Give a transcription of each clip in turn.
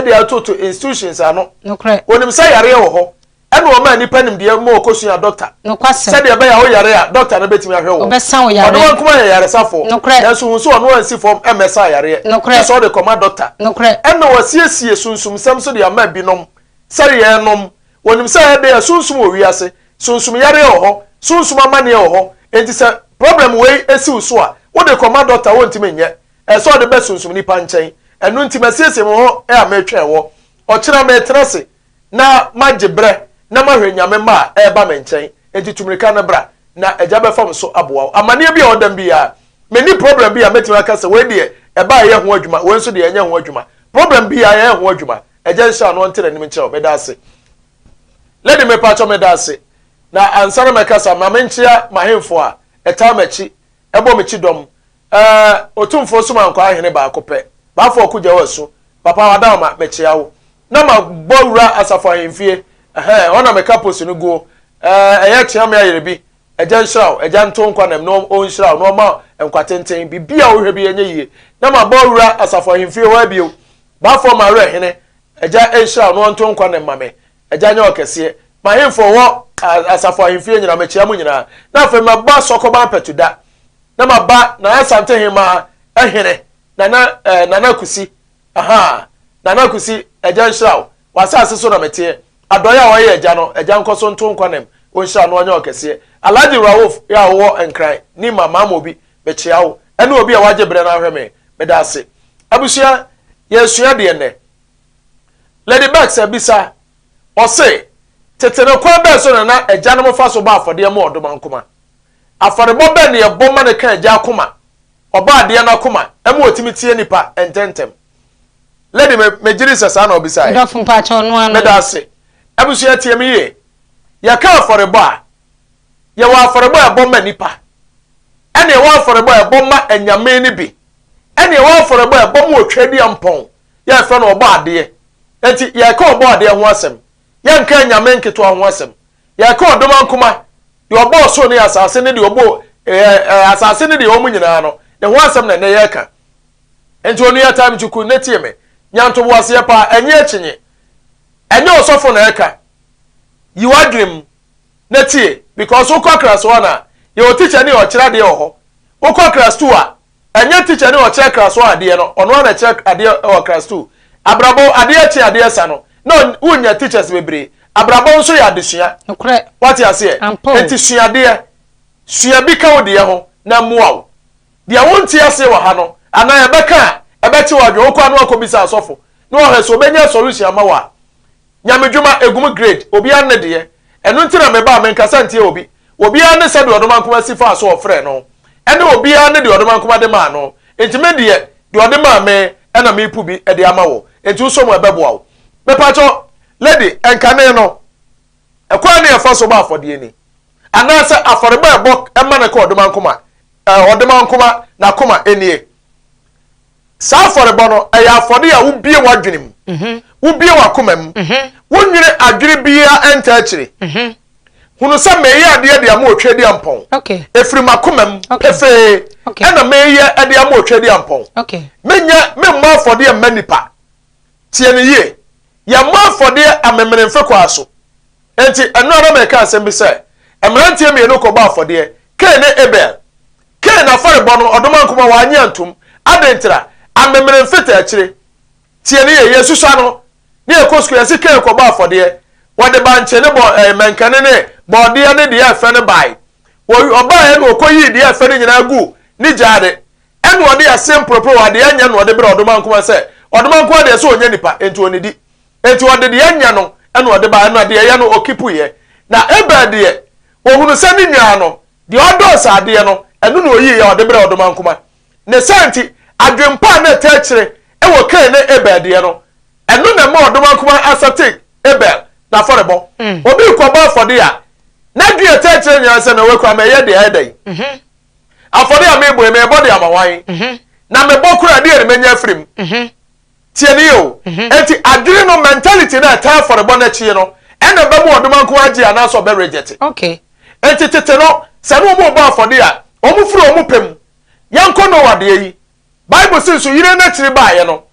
de atoto institutions ano. Nokorɛ. Onim sɛ yareɛ wɔ hɔ, ɛna ɔmaa nnipa nimdeɛ ma wɔkɔsua dɔkta. Nokwasɛm. Sɛdeɛ ɛbɛyɛ a woyare a, dɔkta no bɛtumi ahwɛ wo. Ɔbɛsa wo yareɛ. Ɔno nko ara yɛ yaresafoɔ. Nokorɛ. Nanso hu sɛ ɔno ansi fam mmɛsa yareɛ. Nokorɛ. Gye sɛ ɔde kɔma dɔkta. Nokorɛ. Ɛna wasiesie sunsumsɛm nso de ama binom sɛ yɛnom. Wɔnim sɛ ɛyɛ dɛn a sunsum wɔ wiase, sunsum yareɛ wɔ hɔ, sunsum amaneɛ wɔ hɔ. Enti sɛ problem wei si wo so a, wode kɔma dɔkta a ɔntumi nyɛ. Ɛsɛ sɛ ɔde ba sunsum nipa nkyɛn. Ɛno nti masiesie me ho a meretwɛn wɔ. Ɔkyena meretena ase na magye berɛ na mahwɛ Nyame mma a ɛreba me nkyɛn. Enti tu mmirika na bra, na Agya bɛfa me so aboa wo. Amaneɛ bi a ɔda mu biara, menni problem bi a mɛtumi aka sɛ wei deɛ ɛba a ɛyɛ ho adwuma, wei nso deɛ ɛnyɛ ho adwuma. Problem biara yɛyɛ ho adwuma. Agya nhyira no ɔnte n'anim nkyerɛ wo. Meda ase. Lady mepakyɛ meda ase. Na ansa na mɛkasa, ma menkyea m'ahemfo a ɛtaa m'akyi, ɛbɔ me kyidɔm. Ɛɛ, Otumfoɔ Sumankwaa Hene baako pɛ, Bafo Ɔko Gyaw Asu, Papa Wadaoma, mekyea wo. Na mabɔ wura Asafo Ahemfie, ɛhɛn, hɔ na meka post no guo. Ɛɛ, ɛyɛ Kyeame Ayerɛbi, Agya nhyira wo, Agya nto nkwa nam na ɔnhyira wo na ɔma wo nkwa tenten, biribi a wohwɛ biara nyɛ yie. Na mabɔ wura Asafo Ahemfie hɔ abio, Bafo Mawerɛ Hene, Agya nhyira wo na ɔnto nkwa nam ma me, Agya nyɛ ɔkɛseɛ. M'ahemfo wɔ Asafo Ahemfie nyinaa, mekyea mo nyinaa. Na afei maba Sɔkɔban Pɛtuda, na maba Nana Asante Hemaa hene, Nana eh, Nana Kusi, ahaa, Nana Kusi, Agya nhyira wo, w'asase so na meteɛ, adɔeɛ a ɔyɛ Agya no, Agya nkɔ so nto nkwa nam, ɔnhyira no, ɔnyɛ ɔkɛseɛ. Alhaji Rauf yɛ a wowɔ Nkran, Nima, Maama Obi, mekyea wo, ɛne obi a wagye berɛ no ahwɛ me, meda ase. Abusua, yɛresua deɛ nnɛ. Lady Bex abisa, ɔse, tete no kwan bɛn so na na agyanom fa so bɔ afɔdeɛ ma ɔdomankoma? Afɔrebɔ bɛn na yɛbɔ ma no ka agya akoma, Ɔbɔadeɛ no akoma, ma ɔtumi tie nnipa ntɛmntɛm? Lady, me, megye di sɛ saa na wobisaeɛ. Dɔfo, mpakyɛw, ɔno ara no. Meda ase. Abusua, tie me yie. Yɛka afɔrebɔ a, yɛwɔ afɔrebɔ a ɛbɔ ma nnipa, ɛna yɛwɔ afɔrebɔ a ɛbɔ ma anyame no bi, ɛna yɛwɔ afɔrebɔ a ɛbɔ ma otwadiampɔn, yɛfrɛ no ɔbɔadeɛ. Enti yɛreka ɔbɔadeɛ ho asɛm, yɛnka anyame nketewa ho asɛm. Yɛreka ɔdomankoma, deɛ ɔbɔɔ ɔsoro ne asase ne deɛ ɔbɔɔ ɛɛ ɛɛ asase ne deɛ ɛwɔ mu nyinaa no, ne ho asɛm na ɛnnɛ yɛreka. Enti onua Time Chuku, nnɛ tie me. Nya ntoboaseɛ paa, ɛnyɛ akyinye. Ɛnyɛ ɔsɔfo na ɛreka. Yi w'adwene mu na tie because wokɔ class one a, yɛwɔ teacher ne ɔkyerɛ adeɛ wɔ hɔ. Wokɔ class two a, Ɛnyɛ teacher ne ɔkyerɛ class one adeɛ no, ɔno ara na ɛkyerɛ adeɛ wɔ class two. Abrabɔ, adeɛ kye adeɛ sa no, na wonnya teachers bebree. Abrabɔ nso yɛ adesua. Nokorɛ. Wate aseɛ? Ampa o. Enti sua adeɛ. Sua bi ka wo deɛ ho na mmoa wo. Deɛ wonte aseɛ wɔ ha no, anaa yɛbɛka a, ɛbɛkye w'adwene. Wokɔ a na woakɔbisa asɔfo, na wɔahwɛ sɛ wɔbɛnya solution ama wo a. Nyamedwuma, egu mu grade, obiara ne deɛ. Ɛno nti na meba a menkasa ntia obi. Obiara ne sɛdeɛ Ɔdomankoma si faa so ɔfrɛɛ no, ɛne obiara ne deɛ Ɔdomankoma de maa no. Nti me deɛ, deɛ ɔde maa me ɛna merepu bi de ama wo. Nti wosɔ mu a ɛbɛboa wo. Mepakyɛw, lady, ɛnkane no, ɛkwan ne yɛfa so bɔ afɔdeɛ ni? Anaasɛ afɔrebɔ a ɛbɔ ma no ka Ɔdomankoma, ɛɛ, Ɔdomankoma n'akoma nie? Saa afɔrebɔ no, ɛyɛ afɔre a wobue w'adwene mu, mhm. wobue w'akoma mu, mhm. wonnwene adwene biara nta akyire. Mhm. Hunu sɛ meyɛ adeɛ de ama Otweaduampɔn. Ɛfiri m'akoma mu pefee ɛna meyɛ de ama Otweaduampɔn. Menyɛ memmɔ afɔdeɛ mma nipa. Tie no yie. Yɛmmɔ afɔdeɛ amemenemfe kwaa so. Enti ɛno a na meka asɛm bi sɛ mmeranteɛ mmienu kɔbɔ afɔdeɛ, Kain ne Abel. Kain afɔrebɔ no, ɔdomankoma wannye antom. Adɛn ntira? Amemene mfeta akyire. Tie no yie, yɛsusua no, ne yɛkɔ sukuu, yɛse Kain kɔbɔ afɔdeɛ. Wɔde bankye ne bɔ ɛɛ mɛnkɛne ne bɔɔdeɛ ne deɛ ɛfɛ no bae. Wɔ ɔbaeɛ na ɔkɔyii deɛ ɛfɛ no nyinaa guu ne gyaade. Ɛna ɔde aseɛ mporoporowa deɛ ɛnyɛ na ɔde brɛɛ ɔdomankoma sɛ, ɔdomankoma deɛ sɛ ɔnyɛ nipa, enti ɔnnidi. Enti ɔde deɛ ɛnyɛ no na ɔde baeɛ, ɛna deɛ ɛyɛ no ɔkipuiɛ. Na Abel deɛ, ɔhunu sɛ ne nua no, Deɛ ɔdɔɔ saa adeɛ no, ɛno na ɔyiiɛ a ɔde brɛɛ ɔdomankoma. Ne saa nti, adwempa a na ɛtaa akyire wɔ Kain ne Abel deɛ no, ɛno na ɛma ɔdomankoma asɛpte Abel n'afɔrebɔ. Obi rekɔbɔ afɔdeɛ a, n'adwene a ɛtaa akyire nyinaa ne sɛ, Na wei koraa mɛyɛ deɛ ayɛ dɛn? Afɔdeɛ a merebɔ yi, merebɔ de ama hwan? Na mebɔ koraa a, ɛdeɛn na mɛnya afiri mu? Tie no yie o. Enti adwene no, mentality no a ɛtaa afɔrebɔ no akyi no, ɛna ɛbɛma ɔdomankoma agye anaasɛ ɔbɛ reject. Enti tete no, sɛ ne wɔn rebɔ afɔdeɛ a, wɔn firi wɔn pɛ mu. Yɛnkɔ Noah deɛ yi. Bible se nsuyire no akyiri baeɛ no,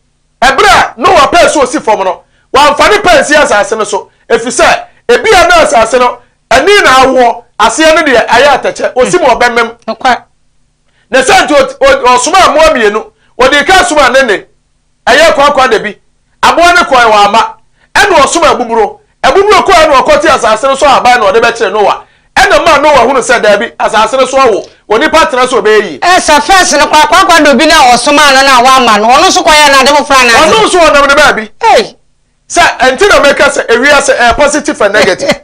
Ɛberɛ a Noa pɛɛ sɛ ɔsi fam no, wamfa ne pɛ ansi asase no so, ɛfiri sɛ ebia na asase no ani na awoɔ, aseɛ no deɛ ayɛ atɛkyɛ, ɔsi mu ɔbɛmem. Ne saa nti ɔsomaa mmoa mmienu, ɔdii kan somaa nene, ɛyɛ kwaakwaadabi, aboa no kɔe, wamma. Ɛnna ɔsomaa abuburo, abuburo kɔe na ɔkɔtee asase no so ahaban na ɔde bɛkyeree Noa. Ɛnna ɛmaa Noa hunu sɛ, dabi, asase no so awo, onipa tena so a ɔbɛyɛ yie. Sɛ first no koraa, kwaakwaadabi no a ɔsomaa no no a wamma no, ɔno nso kɔyɛɛ no ade foforɔ anaasɛ? Ɔno nso ɔnam ne baabi. Ei! Sɛ ɛnti na meka sɛ ewiase ɛyɛ positive and negative.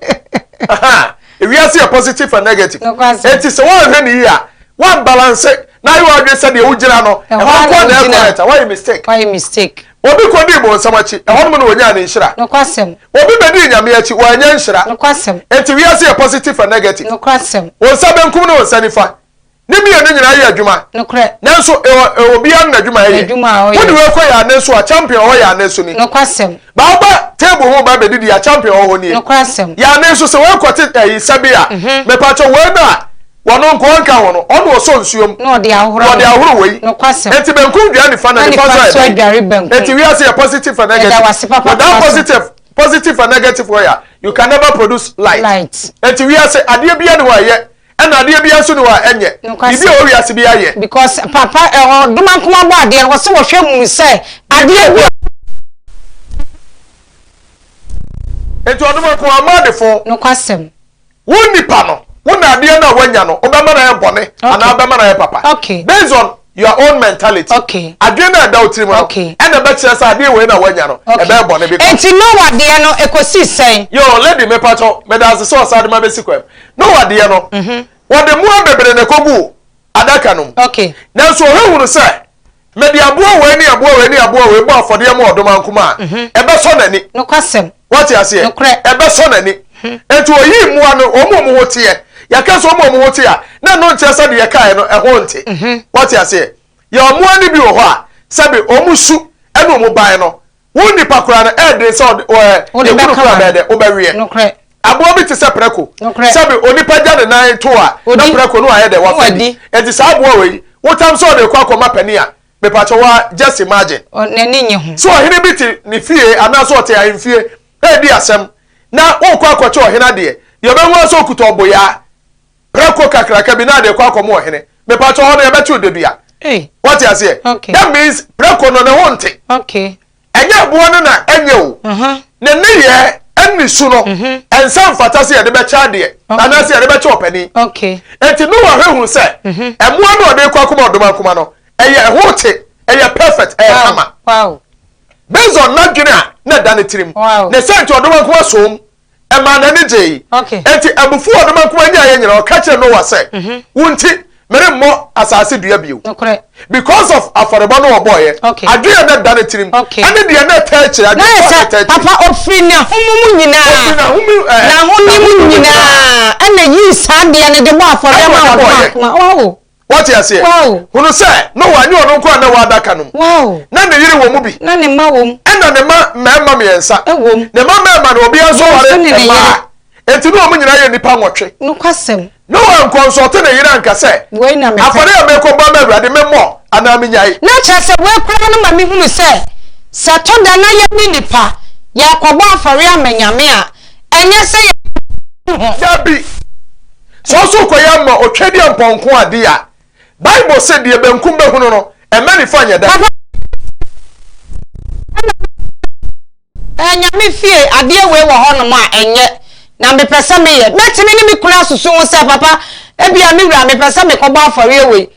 Aha, ewiase yɛ positive and negative. Enti sɛ woanhwɛ ne yie a, woanbalanse na ayɛ w'adwene sɛ deɛ wogyina no, ɛhɔ nko na ɛyɛ correct a, woayɛ mistake. Woayɛ mistake. Obi kɔdii bonsam akyi, ɛhɔnom na ɔnyaa ne nhyira. Nokwasɛm. Obi bɛdii Nyame akyi, wannya nhyira. Nokwasɛm. Enti wiase yɛ positive and negative. Nokwasɛm. Wo nsa benkum ne wo nsa nifa. Ne mmienu nyinaa yɛ adwuma. Nokorɛ. Nanso ɛwɔ ɛwɔ obiara ne n'adwuma a ɛyɛ. N'adwuma a ɔyɛ. Wode wei kɔ yɛ ane so a, champion wɔ yɛ ane so ni. Nokwasɛm. Ba woba table ho ba bɛdidi a, champion wɔ hɔ nie. Nokwasɛm. Yɛ ane nso sɛ wei kɔte ɛyi sɛbe a, mepakyɛ wei no a wɔno nko ɔnka ho no, ɔno ɔsɔ nsuo mu. Na ɔde ahohoro Na ɔde ahohoro wei. Nokwasɛm. Enti benkum dua nifa na Na nifa nifa nso nso ayɛ dɛn? adware benkum. Enti wiase yɛ positive and Yɛda negative. wo ase papa Without toa so. positive positive and negative wɔ yɛ a, you can never produce light. Light. Enti wiase adeɛ biara ni hɔ a ɛyɛ Ɛna adeɛ biara nso ni hɔ a ɛnyɛ. Nokwasɛm. Biribi a ɛwɔ wiase biara yɛ. Because papa ɛhɔ Domankoma bɔ adeɛ no wɔse wɔhwɛ hunu sɛ adeɛ bi a. Enti Ɔdomankoma ama adefo. Nokwasɛm. Wo nipa no, wo na adeɛ no a woanya no, wobɛma no ayɛ bɔne anaa wobɛma no ayɛ papa. Okay. Based on your own mentality. Okay. Adwene no a ɛda wo tirim no, Okay. ɛna ɛbɛkyerɛ sɛ adeɛ wei na woanya no, Okay. ɛbɛyɛ bɔne because. Enti Noah deɛ no ɛkɔsii sɛn? Yo, lady mepakyɛw, meda ase sɛ ɔsan de ma bɛsi kwan mu. Noa deɛ no, wɔde mmoa bebree na ɛkɔguu adaka no mu. Nanso ɔhwɛ hunu sɛ, mede aboa wei ne aboa wei ne aboa wei bɔ afɔdeɛ ma ɔdomankoma a, ɛbɛsɔ n'ani. Nokwasɛm. Woate aseɛ? Nokorɛ. Ɛbɛsɔ n'ani. Enti ɔyii mmoa no, wɔn a wɔn ho teɛ. Yɛka sɛ wɔn a wɔn ho te a, na ɛno nkyerɛ sɛ deɛ yɛkaeɛ no, ɛho nte. Woate aseɛ? Yɛwɔ mmoa no bi wɔ hɔ a, sɛbe wɔn su ne wɔn ban no, Wo nipa koraa no, ɛyɛ den sɛ ɔde ɛɛ Wode yɛku no bɛka koraa w'ano. bɛyɛ dɛ wobɛweɛ. Nokorɛ. Aboa bi te sɛ prɛko. Nokorɛ. Sɛbe onipa gya ne nan to a, na Odi. prɛko no ayɛ dɛ Na wafa di. wadi. Enti saa aboa wei, wotam sɛ ɔde rekɔ akɔma panin a, mepakyɛ wo ara, just imagine. Ɔ n'ani nnye ho. Sɛ ɔhene bi te ne fie anaasɛ ɔte ahemfie redi asɛm, na worekɔ akɔkyɛ ɔhene adeɛ, deɛ ɔbɛhu ara sɛ ɔkuta ɔboyaa. Prɛko kakraka bi na ade kɔ akɔma ɔhene. Mepakyɛ hɔ no yɛbɛkyew dadua. Wate aseɛ? Okay. That means prɛko no ne ho nte. Okay. Ɛnyɛ aboa no na ɛnyɛ o. Uh-huh. Ne nneyɛɛ ɛne su no mm-hmm. ɛnsa mfata sɛ yɛde bɛkyɛ adeɛ anaasɛ yɛde bɛkyɛ ɔpanin. Okay. Enti Noa hwɛ hu sɛ mm-hmm. ɛmoa no ɔde kɔ akɔma ɔdomankoma no ɛyɛ ɛho te ɛyɛ perfect ɛyɛ kama. Wow. Based on n'adwene a na ɛda ne tirim. Wow. Ne sɛ nti ɔdomankoma som Ɛmaa n'ani gyei. Enti abufuw a ɔdomankoma nyaeɛ nyinaa, ɔka kyerɛɛ Noa sɛ, Wo nti, meremmɔ asase dua bio. Because of afɔrebɔ no a ɔbɔeɛ, adwene a na ɛda ne tirim, ɛne deɛ na ɛtaa akyire, Na adwene ayɛ pa a na sɛ ɛtaa akyire. papa ɔfiri n'ahome mu nyinaa, Ɔfiri n'ahome, ɛɛ, n'ahome mu n'ahome mu nyinaa, nyinaa. ɛna yii saa adeɛ no de bɔɔ afɔreɛ Ɛna maa ɔde bɔeɛ. ɔdomankoma. Wow! Woate aseɛ? Wow! Hunu sɛ, Noa, ɛnyɛ ɔno nko ara na ɛwɔ adaka no mu. Wow! Na ne yere wɔ mu bi. Na ne mma wɔ mu. Ɛna ne mma mmarima mmiɛnsa. Wɔ mu. Ne mma mmarima no, obiara nso Wɔn nso ware ne ne mmaa. yere. Enti na wɔn nyinaa yɛ nnipa nwɔtwe. Nokwasɛm. Noa nkɔnsɔɔte ne yere anka sɛ, Wei na mepɛ. Afɔre a merekɔbɔ ama Awurade, memmɔ anaa minnyae? Na kyerɛ sɛ, wei koraa no ma mehunu sɛ, sɛ ɛtɔ da na yɛne nnipa yɛrekɔbɔ afɔre ama Nyame a, ɛnyɛ sɛ yɛn ho. Dabi! Sɛ ɔso rekɔyɛ ama otwedeɛ mpɔnko ade a, Bible se deɛ benkum bɛhunu no, ɛmma nifa nyɛ dɛn? Papa ɛna Nyame fie adeɛ wei wɔ hɔ nom a ɛnyɛ na mepɛ sɛ meyɛ. Mɛtumi ne me kunu asusu ho sɛ papa ebia me wura mepɛ sɛ mekɔbɔ afɔreɛ wei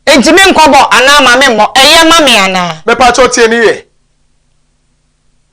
nti menkɔbɔ anaa ma memmɔ ɛyɛ ma me anaa? Mepakyɛw tie no yie.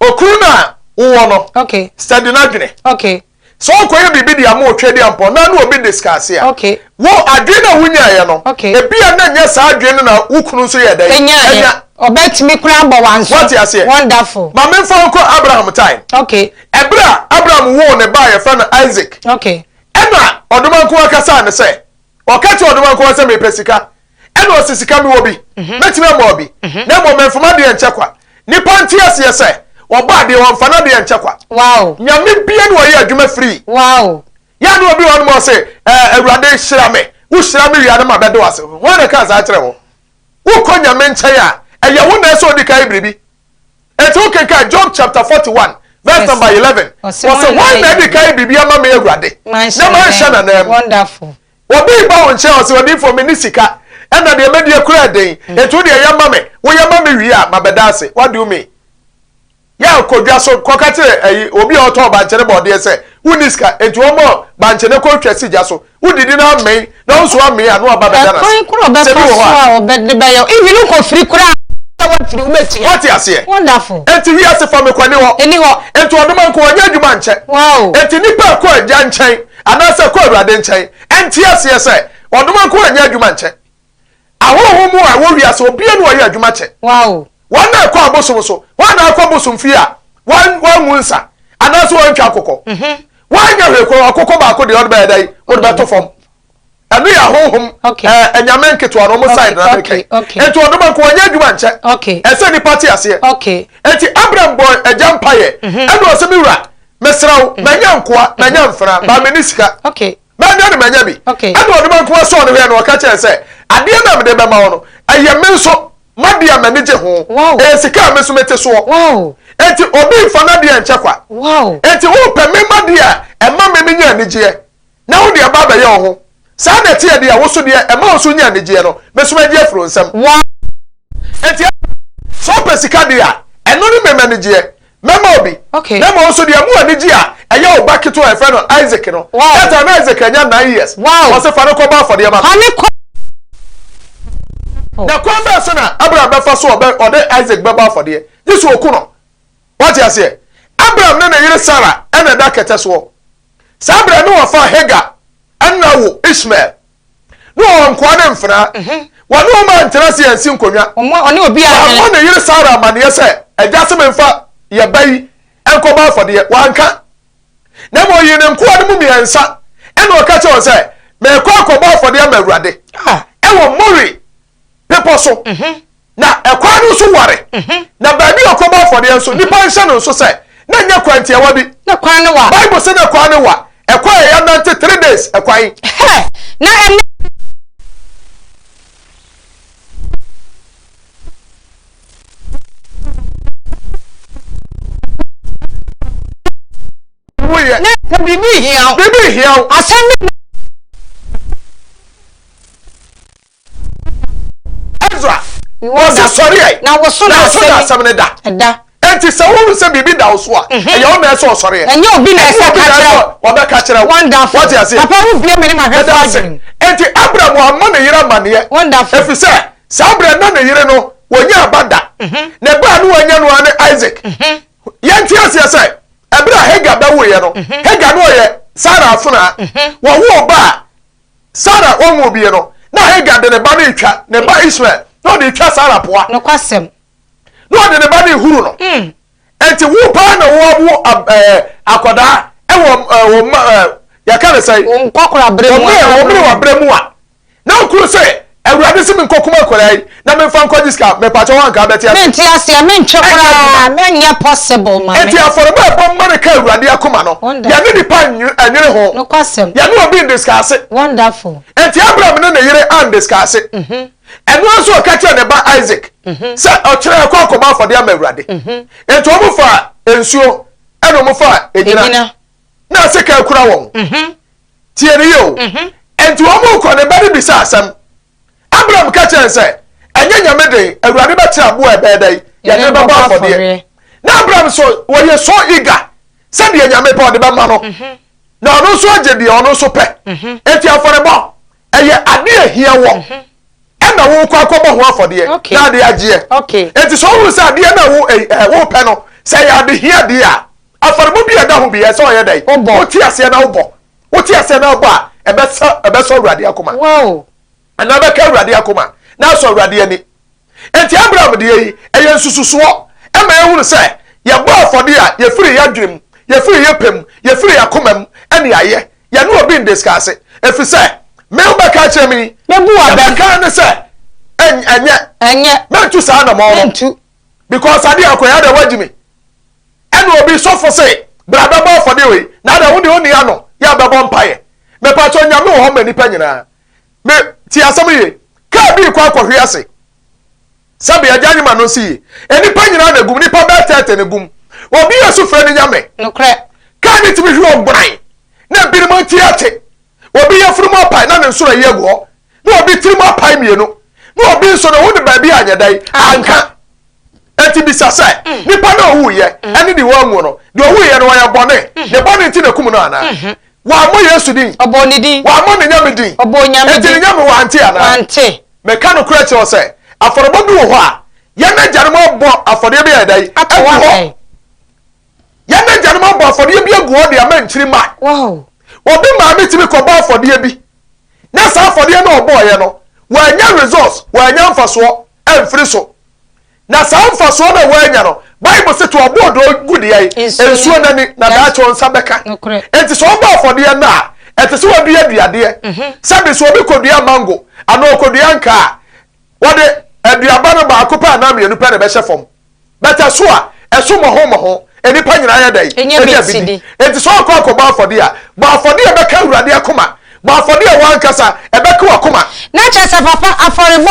Okunu no a wowɔ no, Okay. study n'adwene. Okay. Sɛ ɔkɔyɛ biribi de ama otwa di ampɔn na ne obi discuss a, Okay. wo adwene no a wonyaeɛ no, Okay. ebia na nyɛ saa adwene no na wo kunu nso yɛ dɛn? Enyaeɛ. Anya. Ɔbɛtumi koraa abɔ w'anso. Woate aseɛ? Wonderful. Ma memfa wo nkɔ Abraham time. Okay. Ɛberɛ a Abraham woo ne ba a yɛfrɛ no Isaac, Okay. ɛna ɔdomankoa kasaa no sɛ, Ɔka kyerɛɛ ɔdomankoma sɛ, Mepɛ sika. Ɛnna ɔse, Sika mewɔ bi, mɛtumi ama wo bi, na mmom memfa m'adeɛ nkyɛ kwa. Nnipa nte aseɛ sɛ, wɔbɔ adeɛ, wɔmfa n'adeɛ nkyɛ kwa. Wow. Nyame bia ne ɔyɛ adwuma free. Wow. Yɛ a ne obi wɔ hɔ nom a ɔse, Ɛɛ, Awurade hyira me, wo hyira me wie a na mabɛda wo ase. Hwan na ɛkaa saa kyerɛ wo? Wokɔ Nyame nkyɛn a, ɛyɛ wo na ɛsɛ ɔdi kan yɛ biribi. Enti wokenkan Job chapter 41 verse number 11, wɔsɛ hwan na adi kan biribi ama me Awurade na manhyɛ n'ananmu? Wonderful. Obi ba wo nkyɛn ɔsɛ odiyifoɔ menni sika ɛna deɛ mɛdi akura ɛden mm. enti wo deɛ yɛ ma me woyɛ ma me wie a mabɛda ase. What do you mean? Yɛ kɔ dwa so kɔka kyerɛ ɛyi obi a ɔtɔn bankye ne bɔɔdeɛ sɛ wonni sika enti wɔmmɔ bankye ne kɔtwa si gya so wodidi na amee na wo nso amee a na waba bɛda no ase. Ɛkwan koro ɔbɛfa so a ɔbɛde bɛyɛ even wokɔ firi koraa sɛ wafiri wobɛtua. Wate aseɛ? Wonderful. Enti wiase fa me kɔ ni hɔ. Ɛni hɔ. Enti ɔdoma nko ɔnyɛ adwuma nkyɛ. Wow. Enti nipa ɛkɔ agya nkyɛn anaasɛ ɛkɔ awurade nkyɛn ɛnte aseɛ sɛ ɔdoma nko anyɛ adwuma nkyɛ. Ahonhom mu a ɛwɔ wiase obia ni ɔyɛ adwuma kyɛ. Wow. Wɔn a ɛkɔ abosom so, wɔn a akɔ bosom fie a wɔn wɔngu nsa anaasɛ wɔntwa akokɔ. Mhm. Wɔanyɛ hwee koraa akokɔ baako deɛ ɔde bɛyɛ dɛn wode bɛto fam. Ɛno yɛ ahonhom ɛɛ anyame nketewa no wɔn side na meka yi. Enti ɔdoma nko wɔnyɛ adwuma nkyɛ. Ɛsɛ nipa te aseɛ. Enti Abraham bɔ agya mpaeɛ mhm. ɛna ɔsɛ me wura mesrɛ wo mhm. manya nkoa manya mfena mhm. ba me ne sika. Manya no manya bi. Ɛna ɔdoma nko sɔɔ no hwɛ na ɔka kyerɛ sɛ adeɛ na mede bɛma wo no ɛyɛ me nso m'adeɛ a m'ani gye ho. Ɛyɛ sika a me nso mete soɔ. Enti obi mfa n'adeɛ nkyɛ kwa. Enti wopɛ me m'adeɛ a ɛma me menya anigyeɛ na wode aba abɛyɛ wo ho. Saa na ɛteɛ deɛ a wo so deɛ ɛma wo nso nya anigyeɛ no, me nso mɛgye afiri wo nsam. Enti sɛ wopɛ sika deɛ a, ɛno ne me m'anigyeɛ. Mɛma obi. Okay. Na mmom nso deɛ mu anigye a ɛyɛ wo ba ketewa a yɛfrɛ no Isaac no. Wow. That time na Isaac anya 9 years. Wow. Ɔse fa no kɔbɔ afɔdeɛ ma me. Fa ne kɔ. Na kwan bɛɛ so na Abraham bɛfa so ɔbɛ ɔde Isaac bɛbɔ afɔdeɛ? Gye sɛ ɔku no. Wate aseɛ? Abraham ne ne yere Sarah ɛna ɛda kɛtɛ soɔ. Saa berɛ no wɔfaa Hagar ɛna wo Ishmael. Ne wɔwɔ nkoa ne mfenaa. Wɔne wɔn antena ase ansi nkonnwa. Ɔne obi a. Wammɔ ne yere Sara amanneɛ sɛ, Agya se memfa yɛn ba yi nkɔbɔ afɔdeɛ. Wanka. Na mmom ɔyii ne nkoa no mu mmiɛnsa, ɛnna ɔka kyerɛɛ wɔn sɛ, Merekɔ akɔbɔ afɔdeɛ ama Awurade wɔ More bepɔ so. Na ɛkwan no nso ware. Na baabi a ɔkɔbɔ afɔdeɛ nso, nnipa nhyɛ no nso sɛ, na ɛnyɛ kwan tiawa bi. Na kwan no wa. Bible se na kwan no wa. Ɛkwan a yɛanante 3 days ɛkwan. Hɛ! Na ɛnɛ. Woyɛ. Na sɛ biribi hia wo. Biribi hia wo. Asɛm bi. Ezra, wɔsi sɔre ɛ. Na woso na asɛm no da. Ɛda. Enti sɛ wohu sɛ biribi da wo so a, ɛyɛ wo na ɛsɛ ɔsɔre ɛ. Ɛnyɛ obi na ɛsɛ ka kyerɛ wo. Wɔbɛka kyerɛ wo. Wonderful. Wɔte aseɛ. Papa wo bie me ne ma hwɛ fo adwene. Enti Abraham wammɔ ne yere amanneɛ. Wonderful. Ɛfiri sɛ saa berɛ na ne yere no wɔnya aba da. Na ɛberɛ a ne wɔanya no ara ne Isaac. Yɛnte aseɛ sɛ ɛberɛ a Hagar bɛwoeɛ no, Hagar no ɔyɛ Sarah afenaa. Wɔwoo ba a Sara ɔnwoo bie no, na Hagar de ne ba no retwa, ne ba Ismael, na ɔde retwa Sara poa. Nokwasɛm. Na ɔde ne ba no rehuru no. Enti wo paa na woawo ɛɛ akwadaa ɛwɔ ɛɛ wo mma ɛɛ yɛka ne sɛn? Wo nkɔkora bere mu. Wo mmerɛ wɔ bere mu a. Na okuru sɛ Awurade se menkɔkum akwadaa yi na memfa nkɔgye sika, mepakyɛ wo anka wobɛte aseɛ? Mente aseɛ, mentwe koraa, menyɛ possible ma me. Enti afɔrebɔ a ɛbɔ ma no ka Awurade akoma no, Wonderful. yɛne nipa nnwene ho. Nokwasɛm. Yɛne obi ndiscuss. Wonderful. Enti Abraham ne ne yere andiscuss. Ɛno ara nso ɔka kyerɛɛ ne ba Isaac sɛ ɔkyerɛ ɛkɔ akɔbɔ afɔdeɛ ama Awurade. Enti wɔn faa nsuo ɛna wɔn faa egyina. Egyina. Na sekan kura wɔn. Tie no yie o. Enti wɔn rekɔ, ne ba no bisa asɛm. Abraham ka kyerɛɛ no sɛ, Ɛnyɛ Nyame den, Awurade bɛkyerɛ aboa a ɛbɛyɛ dɛn? Yɛde no bɛbɔ afɔdeɛ. Na Abraham nso, ɔyɛ so eager sɛ deɛ Nyame pɛ ɔde bɛma no. Na ɔno nso agye deɛ ɔno nso pɛ. Enti afɔrebɔ, ɛyɛ adeɛ a ɛhia wɔ. Ɛna wokɔ akɔbɔ ho afɔdeɛ na ade agyeɛ. Enti sɛ wohunu sɛ adeɛ no a wopɛ no, sɛ ɛyɛ adehia deɛ a, Afɔrebɔ bi a ɛda ho bi, ɛsɛ ɔyɛ dɛn? Wobɔ. Wote aseɛ na wobɔ. Wote aseɛ na wobɔ a, ɛbɛsɔ ɛbɛsɔ Awurade akoma. Wow. Anaa ɛbɛka Awurade akoma na asɔ Awurade ani. Enti Abraham deɛ yi, ɛyɛ nsususoɔ ɛma yɛhunu sɛ yɛbɔ afɔdeɛ a, yɛfiri yɛn adwene mu, yɛfiri yɛn pɛ mu, yɛfiri yɛn akoma mu ɛne ayɛ. Yɛne obi ndiskaase. Ɛfiri sɛ, me wobɛka akyerɛ me yi, Mɛbu deɛ w'abam. mɛka ne sɛ, ɛnyɛ. Ɛnyɛ. Mɛntu saa anamɔn no. Mɛntu. Because adeɛ akɔyɛ adeɛ woagyi me. Ɛna obi sɔfo se bra bɛbɔ afɔdeɛ wei na adɛn wo deɛ wonni ano yɛ a bɛbɔ mpaeɛ. Mepakyɛw Nyame wɔ hɔ ma nnipa nyinaa. Me tie asɛm yie. Kaa bi rekɔ akɔhwe ase. Sɛbe Agya Nyima no nsi yie. Nnipa nyinaa na egum, nnipa bɛyɛ 30 na egum. Obi a su frɛ ne Nyame. Nokorɛ. Kaa no tumi hwe wɔn gboran, na ebinom ti ate. Obi yafunu mu apae na ne nsoro ayi agu hɔ, na obi tiri mu apae mmienu, na obi nso ne ho ne baabi anyɛ dɛn anka. Enti bisa sɛ, nipa no a owuiɛ ne deɛ wanwu no, deɛ owuiɛ no ɔyɛ bɔne? Ne bɔne nti na ekum no anaa? Wammɔ Yesu din? Ɔbɔɔ ne din. Wammɔ ne Nyame din? Ɔbɔɔ Nyame Enti din. ne Nyame wante anaa? Wante. Meka nokorɛ kyerɛ wo sɛ, afɔrebɔ bi wɔ hɔ a, yɛn agyanom abɔ afɔdeɛ bi ayɛ dɛn? Ato Agu hɔ hɔ. adan. Yɛn agyanom abɔ afɔdeɛ bi agu hɔ de ama nkyirimma. Wow. Obi maame tumi kɔbɔ afɔdeɛ bi, na saa afɔdeɛ no a ɔbɔeɛ no, wannya results, wannya mfasoɔ amfiri so. Na saa mfasoɔ no a wannya no, Bible se to aboodoo gu deɛn? Nsuo no ani, na daakye wo nsa bɛka. Enti sɛ wobɔ afɔdeɛ nnɛ a, ɛte sɛ wadua aduadeɛ. Sɛbe sɛ obi kɔdua mango anaa ɔkɔdua ankaa a, wɔde aduaba no baako pɛ anaa mmienu pɛ na ɛbɛhyɛ fam. But ɛso a, ɛso mmɔho mmɔho. Nnipa nyinaa yɛ dɛn? Ɛnya bi Ɛnya bi di. di. Enti sɛ ɔrekɔ akɔbɔ afɔdeɛ a, bɔ afɔdeɛ a ɛbɛka Awurade akoma. Bɔ afɔdeɛ a w'ankasa ɛbɛka w'akoma. Na kyerɛ sɛ papa afɔrebɔ.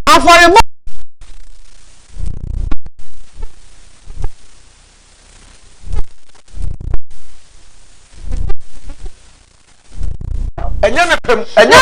Afɔrebɔ. Ɛnyɛ ne pɛ mu, ɛnyɛ.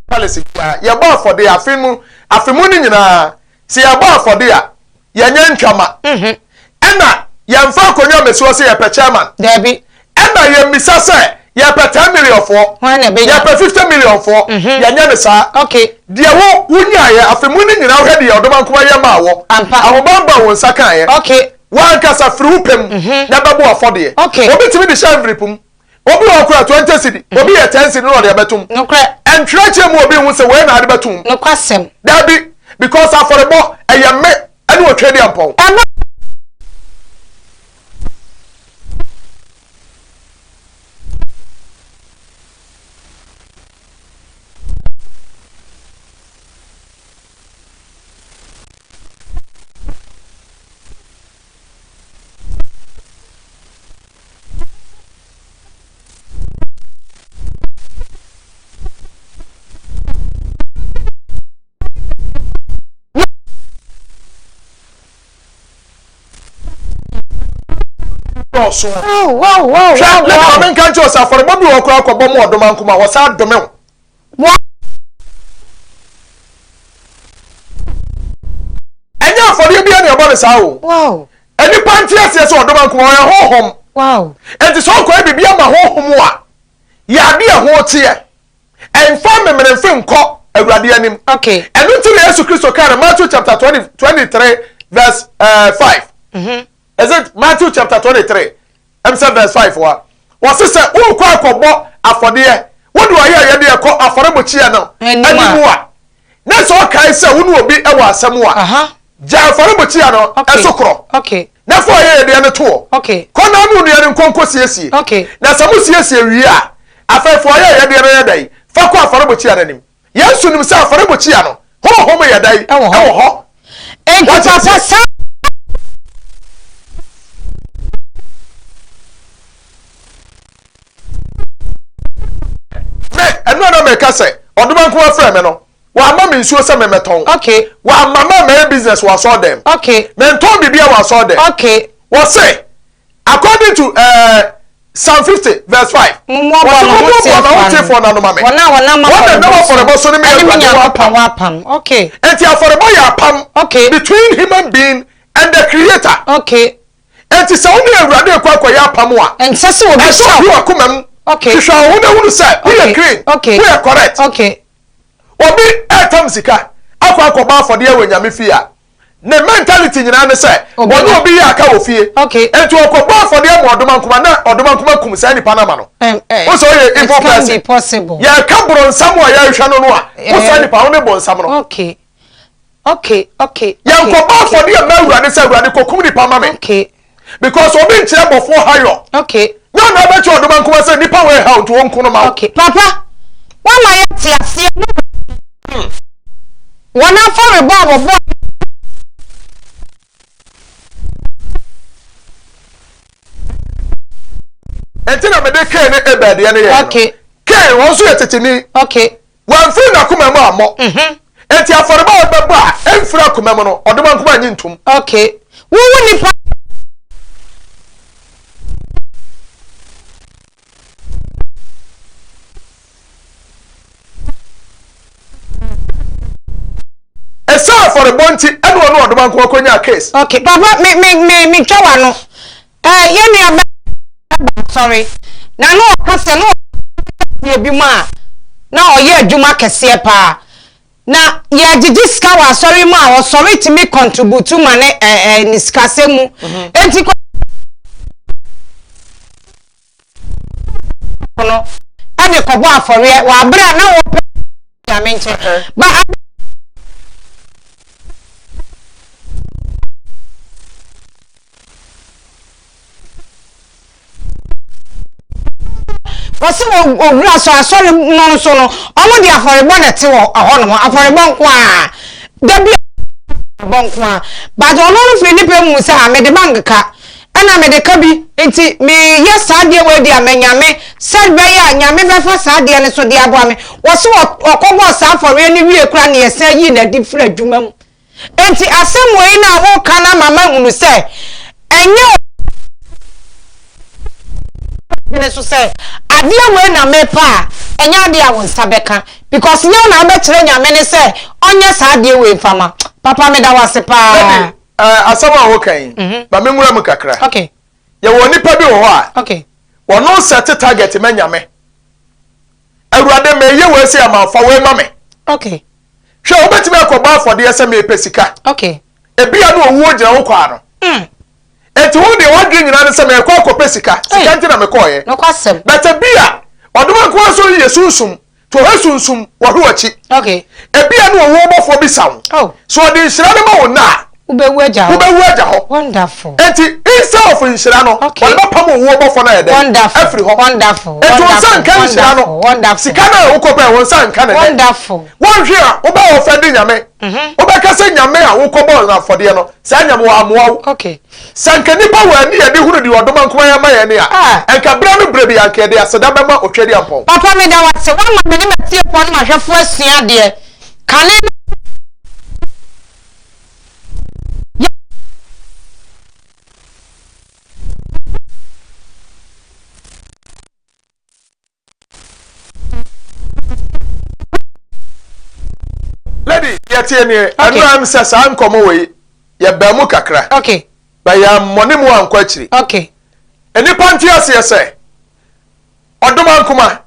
Palace biara yɛbɔ afɔde afe mu afe mu no nyinaa sɛ yɛbɔ afɔde a yɛnyɛ ntwama mhm. ɛna yɛmfa akonnwa mmɛsi hɔ sɛ yɛpɛ chairman daabi ɛna yɛmmisa sɛ yɛpɛ 10 million foɔ yɛpɛ 50 million foɔ mhm. yɛnyɛ ne saa deɛ wo wonyaeɛ afe mu no nyinaa wohwɛ deɛ ɔdoma nkoma yɛ maa wɔ ahobanba wo nsa kaeɛ wankasa firi wo pɛ mu mhm. na bɛbɔ afɔdeɛ obi tumi de hyɛ envelope mu Obi wɔ hɔ koraa 20 cedi, obi yɛ 10 cedi na ɔde abɛtom. Nokorɛ. Ɛntwerɛkyerɛ mu obi nhu sɛ wei na ade bɛtom. Nokwasɛm. Dabi, because afɔrebɔ ɛyɛ me ɛne Otwedeampɔn. Ɛno. Dɔɔso. Hwɛ, lady ma menka nkyerɛ wo sɛ afɔrebɔ bi wɔ hɔ koraa kɔbɔ mu ɔdoma nkoma wɔsan dome wo. Ɛnyɛ afɔdeɛ biara na ɛbɔ no saa o. Nnipa nte aseɛ sɛ ɔdoma nkoma ɔyɛ honhom. Enti sɛ ɔkɔyɛ biribi ama honhom a, yɛ adeɛ a ɛho teɛ. Ɛmfa memenemfe nkɔ Awurade anim. Ɛno nti na Yesu Kristo kaa no Matthew chapter 20, 23 verse 5. Mm -hmm. Is it Matthew chapter 23? Ɛm sɛ verse 5 wa. Wɔse sɛ wokɔ akɔbɔ afɔdeɛ, wode ɔyɛ yɛdeɛ kɔ afɔrebukyia no anim a, na sɛ ɔkae sɛ wo ne obi wɔ asɛm a, gya afɔrebukyia no so korɔ, na fa ɔyɛyɛdeɛ no to hɔ. Kɔ na ne onua no nkɔ nkɔsiesie. Na sɛ mosiesie wie a, afei fa ɔyɛyɛdeɛ no yɛ dɛn? Fa kɔ afɔrebukyia no anim. Yesu nim sɛ afɔrebukyia no, honhom yɛ dɛn? Ɛwɔ hɔ. Enti papa saa. Me, ɛno a na meka sɛ, ɔdoma nko afrɛ me no, wamma me nsuo sɛ memmɛtɔn. Okay. Wamma ma mɛyɛ business wɔ asɔre dɛm. Okay. Mentɔn biribiara wɔ asɔre dɛm. Okay. Wɔse, according to uh, Psalm 50 verse 5. Wɔse mommoaboa m'ahotefoɔ no ano ma me. Wɔn a wɔnam afɔrebɔ so ne me Awurade wɔ apam. apam. Okay. Enti afɔrebɔ yɛ apam. Okay. Between human being and the creator. Okay. Enti sɛ wo ne Awurade rekɔ akɔyɛ apam a, ɛnsɛ sɛ obi hyɛ wo akoma mu. Hwehwɛ wo ho na hunu sɛ woyɛ clean, woyɛ correct. Obi retam sika akɔ akɔbɔ afɔdeɛ wɔ Nyame fie a, ne mentality nyinaa ne sɛ ɔne obi yɛ aka wɔ fie. Enti ɔkɔbɔ afɔdeɛ ma ɔdomankoma na ɔdomankoma kum saa nipa no ama no. Wo sɛ ɔyɛ evil person. Yɛka boronsam a yɛrehwɛ no no a, wo saa nipa wo ne bonsam no. Okay, okay. Yɛnkɔbɔ afɔdeɛ mma Awurade sɛ Awurade kɔkum nipa ma me. Okay. Because obi nkyerɛ bɔfoɔ hayɔ. Okay. Nyɛ ɔna ɛbɛkyerɛ ɔdoma nkoma sɛ nipa wei haw nti wɔnko no ma wo. Okay. Papa, woama yɛate aseɛ. Wɔn afɔrebɔ a wɔbɔɔ. Enti na mede Kain ne Abel deɛ no yɛɛ no. Okay. Kain, wɔn nso yɛ teteni. Okay. Wamfiri n'akoma mu ammɔ. Mhm. Enti afɔrebɔ a ɔbɛbɔ a ɛmfiri akoma mu no, ɔdomankoma nnye ntom. Okay. Wowu nipa. Ɛsɛ afɔrebɔ nti ɛna ɔne ɔdomankoma kɔnyaa case. Okay, papa me me me me twa w'ano. Ɛɛ yɛn nua bɛ ba asɔre na na ɔka sɛ na ɔyɛ bi mu a na ɔyɛ adwuma kɛseɛ paa na yɛgyegye sika wɔ asɔre mu a ɔsɔre tumi contribute ma ne ɛɛ ne sikasɛm mu mhm. enti kɔ no ɛde kɔbɔ afɔreɛ wɔ abere a na wɔpɛ nyame nkyɛn ba. Wɔsi wɔ owura so asɔre no nso no, wɔn de afɔrebɔ na ɛte wɔ ɛhɔ nom, afɔrebɔ nko a, dabi afɔrebɔ nko a. But ɔno no firi ne pɛ mu sɛ a mede bank ka, ɛna mede ka bi, nti meyɛ saa adeɛ wei de ama Nyame, sɛ bɛyɛ a Nyame bɛfa saa adeɛ no so de aboa me. Wɔsi ɔkɔbɔɔ saa afɔreɛ no wie koraa na yɛsan yii no adi firi adwuma mu. Enti asɛm wei no a woreka no ama mahunu sɛ ɛnyɛ w'adwene so sɛ adeɛ wei na mepɛ a, ɛnyɛ adeɛ a wo nsa bɛka because nyɛ wo na wobɛkyerɛ Nyame no sɛ ɔnyɛ saa adeɛ wei mfa ma. Papa meda wo ase paa. Lady, eh, asɛm a woka yi, mhm. ma menwura mu kakra. Okay. Yɛwɔ nipa bi wɔ hɔ a, okay. wɔno sɛte target ma Nyame. Awurade, meyɛ wei sɛ ama fa wei ma me. Okay. Hwɛ, wobɛtumi akɔbɔ afɔdeɛ sɛ mepɛ sika. Okay. Ebia na owuo gyina wo kwan ano. Mm. Enti wo deɛ w'adwene nyinaa ne sɛ merekɔ akɔpɛ sika. Sika nti na mekɔɔeɛ. Nokwasɛm. But ebia ɔdoma nko ara nso yɛ sunsum. To hwɛ sunsum, wɔhwɛ w'akyi. Okay. Ebia na owuo bɔfoɔ bi sa wo. Oh. So ɔde nhyira no ma wo nnɛ a. Wobɛwu agya hɔ. Wobɛwu agya hɔ. Wonderful. Enti instead of nhyira no, okay. wɔde bɛpam owuo bɔfɔ no ayɛ dɛn? Wonderful. Afiri hɔ. Wonderful. Enti wo nsa nka nhyira no. Wonderful. Sika no a wokɔpɛ wo nsa nka ne dɛ. Wonderful. Wɔnhwɛ a wobɛwɔ fɛ de nyame. Mhm. Wobɛka sɛ nyame a wokɔbɔɔ no afɔdeɛ no, saa nyame wɔ amoa wo. Okay. Sɛ nka nipa wɔ ani yɛde hunu deɛ ɔdoma nkoma yɛ ama yɛn ne a, ah. nka berɛ no berɛ bi anka yɛde aseda bɛma Otwadiampɔn. Papa meda wo ase, woama me ne m'atiefoɔ ne m'ahwɛfoɔ asua adeɛ. Kane no. Lady, yɛtie nie, ɛno am sɛ saa nkɔmmɔ wɔ yi, yɛbaa mu kakra. Okay. But yɛammɔ ne mu ankɔ akyiri. Okay. Nnipa nte aseɛ sɛ, ɔdomankoma,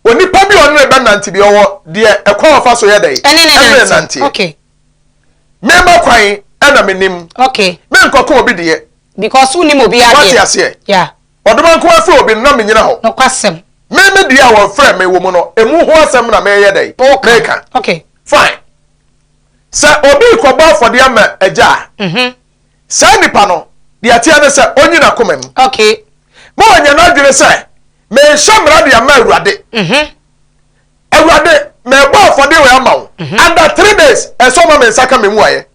onipa bi a ɔne ne bɛnante bi ɔwɔ deɛ ɛkwan a ɔfa so yɛ dɛn? Ɛne ne nante. Okay. Mema kwan ɛna menim. Okay. Menkɔka obi deɛ. Because wonim obi adeɛ. Wate aseɛ? Yeah. Ɔdomankoma frɛ obi no na menyina hɔ. Nokwasɛm. Me me deɛ a wɔfrɛ me wɔ mu no, emu ho asɛm na meyɛ dɛn? Meka. Okay. Fine. Sɛ obi rekɔbɔ afɔdeɛ ama agya a, mm-hmm. saa nipa no, deɛ ɛteɛ ne sɛ ɔnyi n'akoma mu. Okay. Ma ɔnyɛ n'adwene sɛ, merehyɛ mmara de ama Awurade. Mm-hmm. Awurade, merebɔ afɔdeɛ wei ama wo. Mhm. Under three days, ɛsɛ ɔma me nsa ka me mu ayɛ.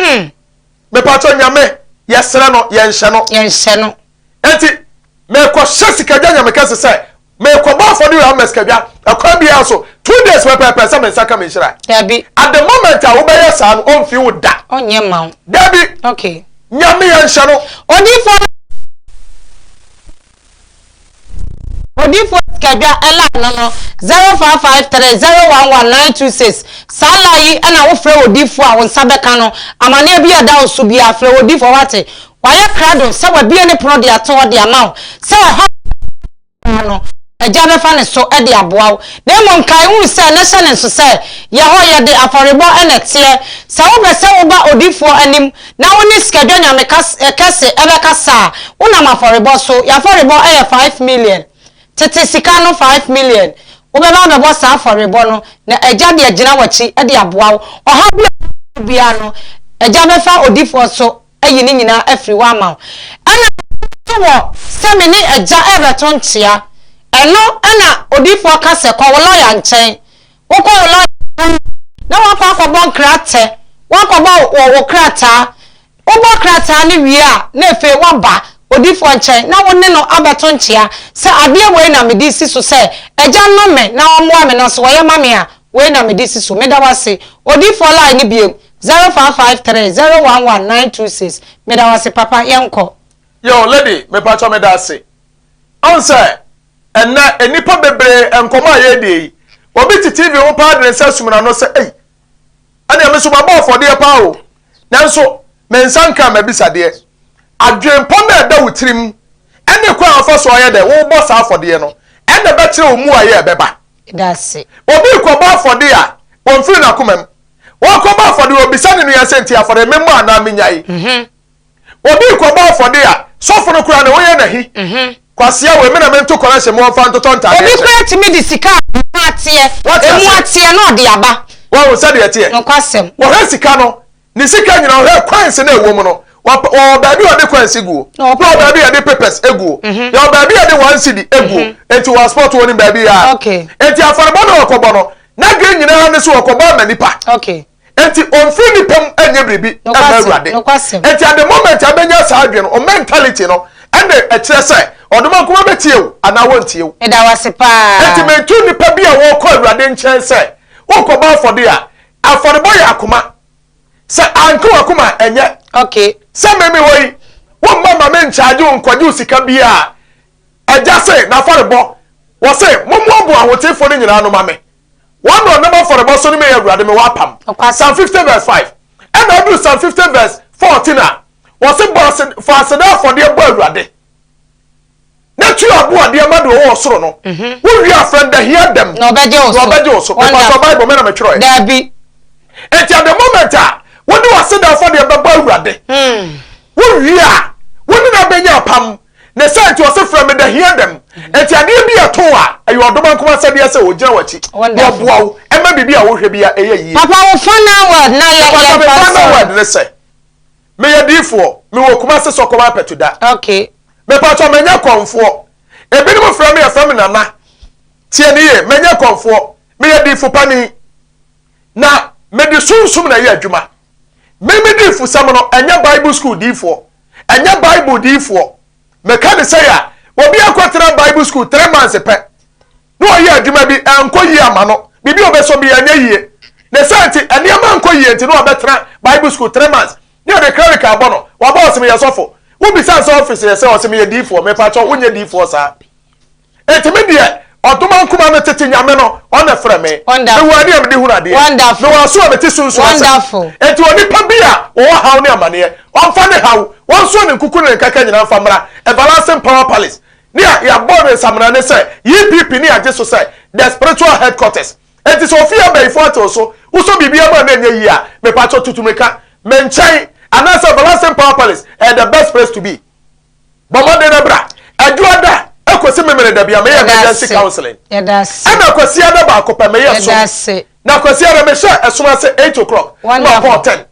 Mepatɔ Nyame, yɛsrɛ no, yɛnhyɛ no. Yɛnhyɛ no. Enti, merekɔhyɛ sikadwa Nyame kɛse sɛ, merekɔbɔ afɔdeɛ wei ama sikadwa, ɛkwan biara so, 2 days pɛpɛɛpɛ sɛ me nsa ka me nhyira. Dabi. At the moment a wobɛyɛ saa no, ɔmfi wo da. Ɔnyɛ ma wo. Dabi. Okay. Nyame yɛnhyɛ no. Odiyifoɔ no. Odiyifoɔ Sikadwa line no no 0553 011 926 saa line yi na wofrɛ odiyifoɔ a wo nsa bɛka no amaneɛ bi a ɛda wo so biara frɛ odiyifoɔ wate wayɛ krado sɛ wabue ne pono de ato hɔ de ama wo sɛ ɔhaw biara no Agya bɛfa ne so de aboa wo na mmom kae hunu sɛ na hyɛ ne nso sɛ yɛhɔ yɛde afɔrebɔ na ɛteɛ sɛ wopɛ sɛ woba odiyifoɔ anim Na wo ne Sikadwa Nyame kɛse bɛkasa a, wonam afɔrebɔ so. Y'afɔrebɔ yɛ 5 million. Tete sika no 5 million. Wobɛba abɛbɔ saa afɔrebɔ no, na Agya de agyina w'akyi de aboa wo. Ɔhaw bi a wowɔ mu biara no, Agya bɛfa odifoɔ so ayi ne nyinaa afiri hɔ ama wo. Ɛna. to wɔ sɛ me ne agya rebɛto nkyea. Ɛno na odiyifoɔ ka sɛ, kɔ wo lɔya nkyɛn. Wokɔ wo lɔya nkyɛn a, na woakɔ akɔbɔ nkratɛ, woakɔbɔ wo krataa. Wobɔ krataa no wie a, na afei woaba odiyifoɔ nkyɛn na wo ne no abɛto nkyea sɛ adeɛ wei na mede resi so sɛ agya nnom me na ɔmmoa me na sɛ ɔyɛ ma me a, wei na mede si so. Meda wo ase. Odiyifoɔ line no bio, 0553 011 926. Meda wo ase papa. Yɛnkɔ. Yo lady mepakyɛw meda ase. Ɔn sɛ ɛnnɛ nnipa bebree nkɔmmɔ a yɛredie yi, obi te TV ho paa de ne nsa asum n'ano sɛ ei, ɛnneɛ me nso mabɔ afɔdeɛ paa o, nanso me nsa nkaa m'abisadeɛ. Adwenpɔ no a ɛda wo tirim ne kwan a wofa so ayɛ dɛ wobɔ saa afɔdeɛ no na ɛbɛkyerɛ wo mmuaeɛ a ɛbɛba. Obi rekɔbɔ afɔdeɛ a, ɔmfiri n'akomam. Ɔrekɔbɔ afɔdeɛ, ɔbisa ne nua sɛ, Nti afɔdeɛ memmɔ anaa mennyae? Obi rekɔbɔ afɔde a, sɔfo no koraa ne ho yɛ no ahi. Kwasea wei, me na mento kɔlɛhye ma ɔmfa ntotɔ ntaadeɛ Obi nhyɛ. koraa tumi de sika a emu ateɛ, Woate emu aseɛ? ateɛ na ɔde aba. Woahu sɛdeɛ ɛteɛ? Nokwasɛm. Wɔhwɛ sika no, ne sika nyinaa, ɔhwɛ coins no a ɛwɔ mu no, wɔpɛ, wɔwɔ baabi a wɔde coins guo, Na na wɔpɛ wɔwɔ dɛn? baabi a yɛde papers guo, yɛwɔ baabi a yɛde 1 cedi guo, enti wɔ spot wɔnim baabi a. Okay. Enti afɔrebɔ no a wɔkɔbɔ no, n'adwene nyinaa ne sɛ wɔkɔbɔ ama nipa. Okay. Enti ɔmfiri nipa mu nyɛ biribi mma Awurade. Enti at the moment a bɛnya saa adwene no, o mentality no, ɛna ɛkyerɛ sɛ ɔdomankoma bɛtie wo anaa wɔntie wo. Meda wo ase paa. Enti metu nipa bi a wɔrekɔ Awurade nkyɛn sɛ, worekɔbɔ afɔdeɛ a, afɔrebɔ yɛ akoma. Sɛ anka w'akoma a, ɛnyɛ. Okay. Sɛ me me hɔ yi, womma ma menkyagye wo nkɔgye wo sika biara. Agya se, n'afɔrebɔ, wɔse, mommoaboa ahotefoɔ no nyinaa ano ma me. Wɔn na ɔnam afɔrebɔ so ne me Awurade mewɔ apam. Psalm 50 verse 5. Ɛna aduru Psalm 50 verse 14 a, wɔse bɔ ase, fa aseda afɔdeɛ bɔ Awurade. Na tua aboadeɛ ma deɛ ɔwɔ ɔsoro no. Mhm. Wowie afrɛ no da hia dɛm. Na ɔbɛgye wo so. Na ɔbɛgye wo so. Mepatɔ Bible me na metwerɛɛ. Daabi. Enti at the moment a wode w'aseda afɔdeɛ bɛbɔ Awurade. Hmm. Wowie a, wo ne no abɛnya apam. Ne saa nti ɔse frɛ me da hia dɛm. Enti adeɛ bi ɛto wo a, ɛyɛ ɔdomankoma asɛdeɛ sɛ ɔgyina w'akyi na ɔboa wo ɛma biribi a wohwɛ bia ɛyɛ yie. Papa wo final word na yɛ Mepatɔ yɛ me fa final nsɔre. word ne sɛ, meyɛ diifoɔ, mewɔ Kumasi Sɔkɔba Apɛtuda. Okay. Mepatɔ menyɛ kɔmfoɔ. Ebinom frɛ me yɛfrɛ me Nana. Tie ne yie, menyɛ kɔmfoɔ, meyɛ diifo panin. Na mede sunsum na ɛyɛ adwuma. Me me diifosɛm no, ɛnyɛ Bible school diifoɔ. Ɛnyɛ Bible diifoɔ. Meka ne sɛi a, obi akɔtena Bible school 3 months pɛ, na ɔyɛ adwuma bi, ɛnkɔ yie ama no. Biribi a ɔbɛsɔ biara ɛnyɛ yie. Ne saa nti, nneɛma nkɔ yie nti na wabɛtena Bible school 3 months. Ne yɛde clerical abɔ no, wabɔ ɔse meyɛ sɔfo. Wobisa no sɛ office yɛ sɛ, ɔse meyɛ diifoɔ. Mepakyɛw, wonyɛ diifoɔ saa. Enti me deɛ, ɔdomankoma no tete Nyame no, ɔna frɛ me. Mewɔ ani a mede hunu adeɛ. Mewɔ aso a mete sunsum asɛm. Enti onipa bi a ɔwɔ haw ne amaneɛ, ɔmfa ne haw, wɔnsoa ne nkuku ne ne nkaka nyinaa mfa mmra Everlasting Power Palace. Ne a yɛabɔ no nsamena ne sɛ EPP ne yɛagye so sɛ the spiritual headquarters. Enti sɛ ofie abayifo atew so, wosɔ biribi ama na ɛnyɛ yie a, mepakyɛw tutu mirika me nkyɛn anaasɛ Everlasting Power Palace ɛyɛ the best place to be. Bɔ mmɔden na bra. Adwoada kɔsi Memeneda bia meyɛ emergency counseling. Ɛna Kwasiada baako pɛ meyɛ som. Na Kwasiada mehyɛ ɛsom ase 8 o'clock na ɔpɔn 10.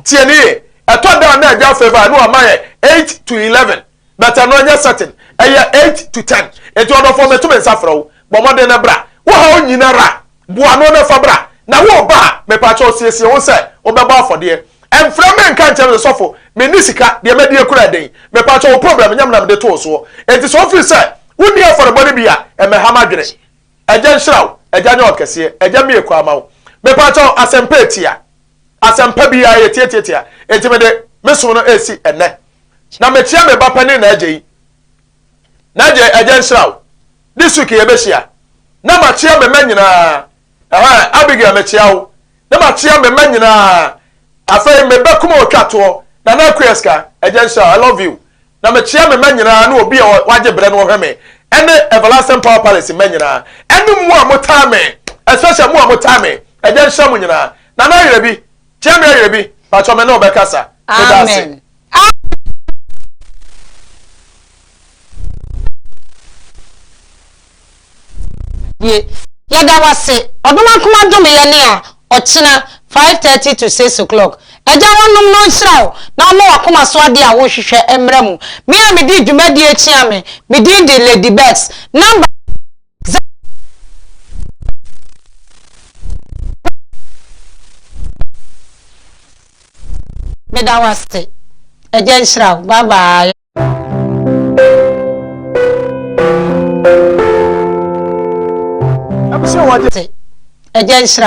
Tie ne yie. Ɛtɔ da a na agya favor a na wama yɛ 8 to 11 but ɛno ɛnyɛ certain. Ɛyɛ 8 to 10. Enti ɔdɔfoɔ meto me nsa frɛ wo. Bɔ mmɔden na bra. Wo haw nyinara Boa ano na fa bra. Na woreba a, mepakyɛw siesie wo ho sɛ wobɛbɔ afɔdeɛ. Mfrɛ me nka nkyerɛ me sɛ, Sɔfo, menni sika, deɛ madi akura yɛ den. Mepakyɛw, wo problem nyɛ me na mede to wo soɔ. Enti sɛ wofiri sɛ wonni afɔrebɔ no bi a, ɛmmɛha m'adwene. Agya nhyira wo. Agya nyɛ ɔkɛseɛ. Agya mmue kwan ma wo. Mepakyɛw, asɛmpa etia. Asɛmpa biara yɛ tiatiatia. Enti mede me som no resi ɛnnɛ. Na mekyea me ba panin N'Agya yi. N'Agya, Agya nhyira wo. This week yɛbɛhyia. Na makyea me mma nyinaa. Ɛhɛn, Abigail mekyea wo. Na makyea me mma nyinaa. Afei me ba kuma otwa toɔ, Nana Akua Sika, Agya nhyira wo, I love you. Na mekyea me mma nyinaa ne obi a wagye berɛ na ɔhwɛ me, ɛne Everlasting Power Palace mma nyinaa, ɛne mo a motaa me, especially mo a motaa me, Agya nhyira mo nyinaa. Nana Ayerɛbi, kyea me Ayerɛbi, pakyɛ me ne wo bɛkasa. Meda ase. Amen. Ye yɛda wo ase. Ɔdom akoma dom yɛne a ɔkyena 5:30 to 6 o'clock. Agya wɔnom no nhyira wo na ɔmma w'akoma so adeɛ a wohwehwɛ mmra mu. Me a medi dwumadie kyea me, me din de Lady Bess. Number. Meda wo ase. Agya nhyira wo. Bye bye. Agya nhyira.